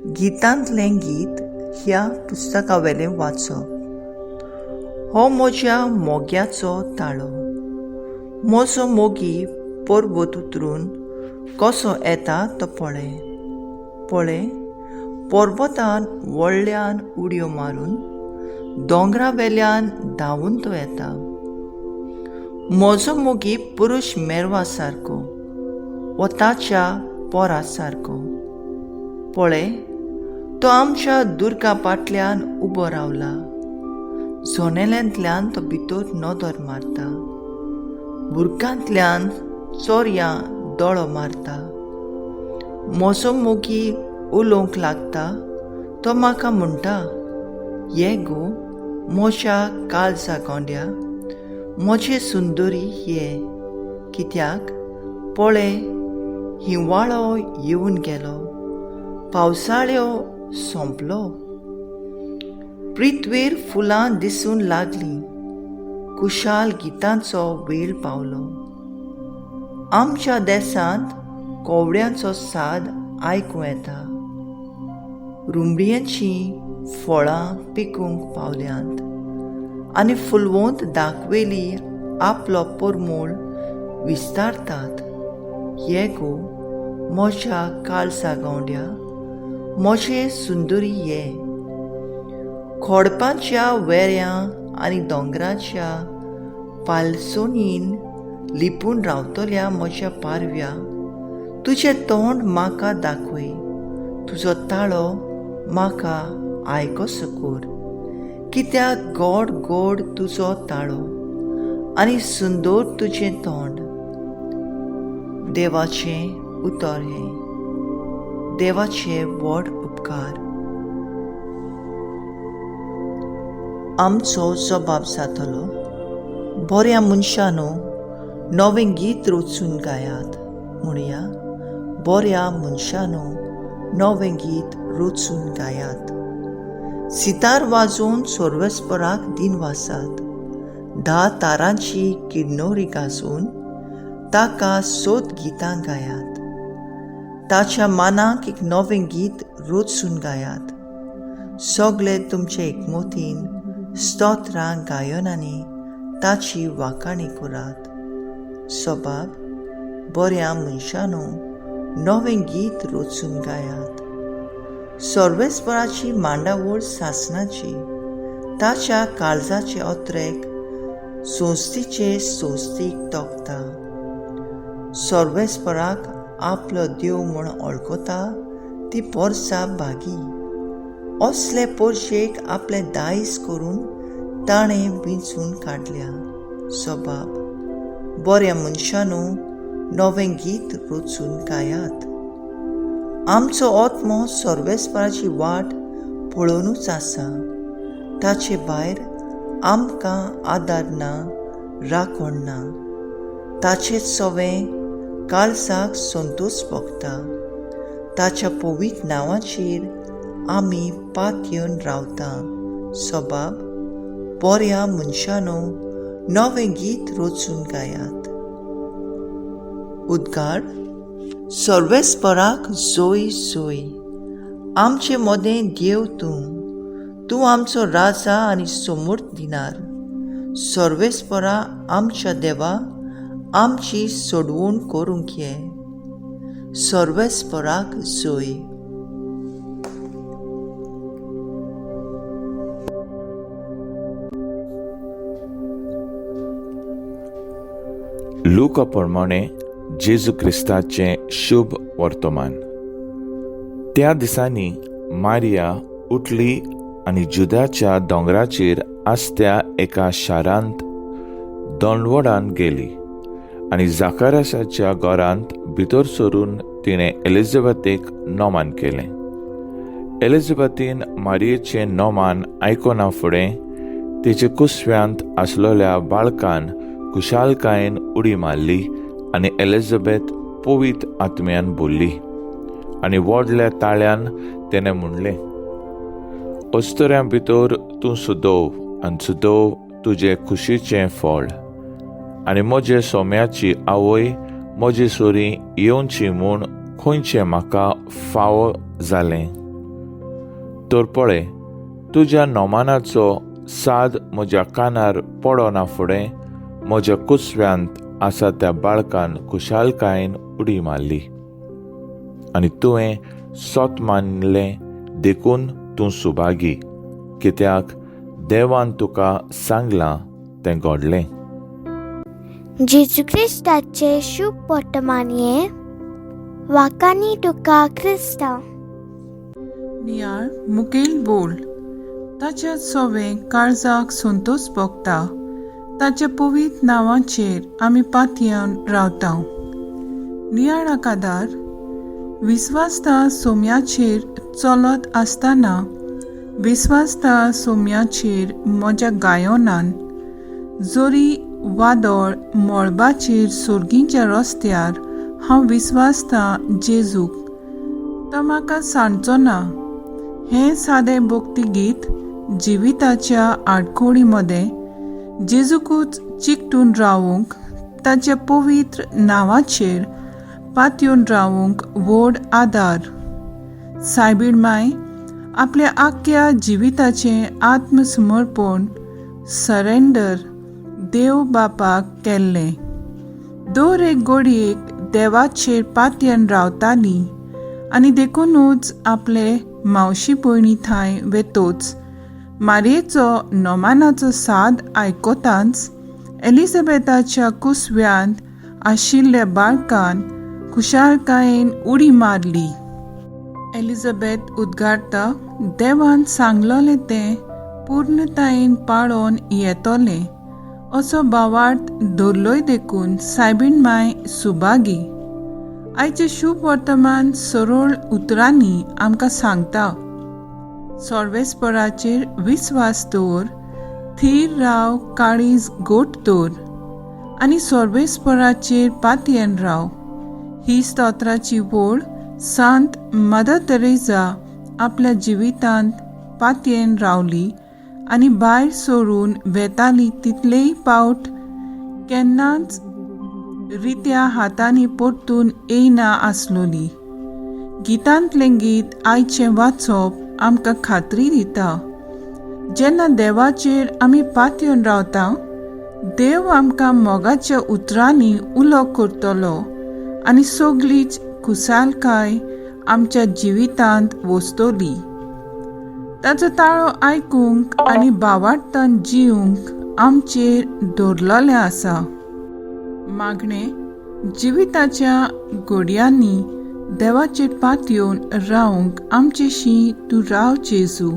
गितांतलें गीत ह्या पुस्तकावेलें वाचप. हो म्हज्या मोग्याचो ताळो. म्हजो मोगी पर्वत उतरून कसो येता तो पळय. पळय, पर्वतान व्हडल्यान उडयो मारून दोंगरा वेल्यान धांवून तो येता. म्हजो मोगी पुरूश मेरवा सारको, वताच्या पोरा सारको. पळय, तो आमच्या दुर्गा फाटल्यान उबो रावला. जनेलांतल्यान तो भितर नदर मारता, बुरकांतल्यान चोरयां दोळो मारता. म्हजो मोगी उलोवंक लागता, तो म्हाका म्हणटा, ये गो म्हज्या काळजा गोंड्या, म्हजे सुंदरी ये. कित्याक पळय, हिंवाळो येवन गेलो, पावसाळ्यो सोंपलो. पृथ्वीर फुलां दिसून लागलीं, कुशाल गितांचो वेळ पावलो. आमच्या देसांत कोवड्यांचो साद आयकूं येता. रुमडयांचीं फळां पिकूंक पावल्यांत आनी फुलवंत दाखवेली आपलो परमळ विस्तारतात. ये गो म्हज्या काळजा गोंड्या, म्हजे सुंदरी ये. खोडपांच्या वेऱ्यां आनी दोंगराच्या पालसोनीन लिपून रावतल्या म्हज्या पारव्या, तुजें तोंड म्हाका दाखय, तुजो ताळो म्हाका आयकोसो कर. कित्याक गोड गोड तुजो ताळो आनी सुंदर तुजें तोंड. देवाचें उतर हें. देवाचे व्हड उपकार. आमचो जबाब जातलो, बऱ्या मनशानो नवें गीत रचून गायात. म्हणया, बऱ्या मनशानो नवें गीत रचून गायात. सितार वाजोवन सर्वेस्पराक दिनवासात. 10 तारांची किन्नोरी गाजोवन ताका सोद गितां गायात. ताच्या मानाक एक नवें गीत रचून गायात. सगळे तुमचे एकमतीन स्तोत्रां गायनांनी ताची वाखाणी करात. सबाब, बऱ्या मनशानो नवें गीत रचून गायात. सर्वेस्पराची मांडावळ सासणाची, ताच्या काळजाचे अत्रेक संस्थीचे संस्थीक तोखता. सर्वेस्पराक आपलो देव म्हूण वळखता ती पोरसा भागी. असले पोरशेक आपलें दायज करून ताणें विंचून काडल्या. सबाब, बऱ्या मनशानो नवें गीत रचून गायात. आमचो आत्मो सर्वेस्पराची वाट पळोवनूच आसा. ताचे भायर आमकां आदार ना, राखण ना. ताचेच सवें काळजाक संतोश भोगता. ताच्या पवित्र नांवाचेर आमी पातयेवन रावता. सबाब, बऱ्या मनशानो नवें गीत रचून गायात. उद्गार, सर्वेस्पराक जोय जोय. आमचे मदें देव तूं, तूं आमचो राजा आनी समर्थ दिनार. सर्वेस्परा आमच्या देवा, आमची सोडवण करूंक ये. सर्वेस्पराक जोय. लुका प्रमाणे जेजू क्रिस्ताचें शुभ वर्तमान. त्या दिसांनी मारिया उठली आनी जुदाच्या दोंगराचेर आसत्या एका शारांत दोंडवडान गेली आनी जाकारासाच्या घरांत भितर सरून तिणें एलिझाबेथेक नोमान केलें. एलिझाबेथीन मारियेचें नोमान आयकना फुडें तिचे कुसव्यांत आसलेल्या बाळकान खुशालकायेन उडी मारली आनी एलिझाबेथ पवित्र आत्म्यान बोल्ली आनी व्हडल्या ताळ्यान तेणें म्हणलें, अस्तुऱ्यां भितर तूं सुदोव आनी सुदोव तुजें खुशीचें फळ, आनी म्हजे सोम्याची आवय म्हजे सरी येवची म्हूण खंयचें म्हाका फावो जालें. तर पळय, तुज्या नोमानाचो साद म्हज्या कानार पडना फुडें म्हज्या कुसव्यांत आसा त्या बाळकान खुशालकायेन उडी मारली. आनी तुवें सोत मानलें देखून तूं सुभागी, कित्याक देवान तुका सांगलां तें घडलें. जेजू क्रिस्ताचे शुभ वर्तमान हें वाकांनी तुका क्रिस्तांव. नियाळ मुखेल बोल. ताच्या सोवे काळजाक संतोष भोगता. ताच्या पवित्र नांवाचेर आमी पातयेवन रावता. नियाळाक आदार विस्वासता सोम्याचेर चलत आसतना विस्वासता सोम्याचेर म्हज्या गायनान जरी वादळ मळबाचेर सोर्गींच्या रस्त्यार हांव विस्वासता जेजूक, तो म्हाका सांडचो ना. हें सादें भक्ती गीत जिविताच्या आडखळी मदें जेजूकूच चिकटून रावूंक, ताच्या पवित्र नांवाचेर पातयेवन रावूंक व्हड आदार. सायबीण माय आपल्या आख्ख्या जिविताचें आत्मसमर्पण, सरेंडर देव बापाक केल्लें. दर एक घडयेक देवाचेर पातयेन रावताली आनी देखुनूच आपले मावशी पयणी थंय वेतोच मारयेचो नोमानाचो साद आयकतांच एलिझाबेथाच्या कुसव्यांत आशिल्ल्या बाळकान खुशालकायेन उडी मारली. एलिझाबेथ उद्गारता, देवान सांगलोलें तें पूर्णतायेन पाळोन येतोलें असो भावार्थ धरलोय देखून सायबीण माय सुभागी. आयचें शुभ वर्तमान सरळ उतरांनी आमकां सांगता, सर्वेस्पराचेर विस्वास दवर, थीर राव, काळीज गोट दवर आनी सर्वेस्पराचेर पातयेन राव. ही स्तोत्राची वळ सांत मदर तेरेजा आपल्या जिवितांत पातयेन रावली आनी भायर सरून वेताली तितलेय पावट केन्नाच रित्या हातांनी परतून येयना आसलोली. गितांतलें गीत आयचें वाचप आमकां खात्री दिता, जेन्ना देवाचेर आमी पातयेवन रावता, देव आमकां मोगाच्या उतरांनी उलो करतलो आनी सगळीच खुशालकाय आमच्या जिवितांत वसतली. ताचो ताळो आयकूंक आनी भावार्थान जिवंक आमचेर दवरलेलें आसा. मागणें जिविताच्या घडयांनी देवाचेर पातयेवन रावंक आमचेशी तूं राव जेजू.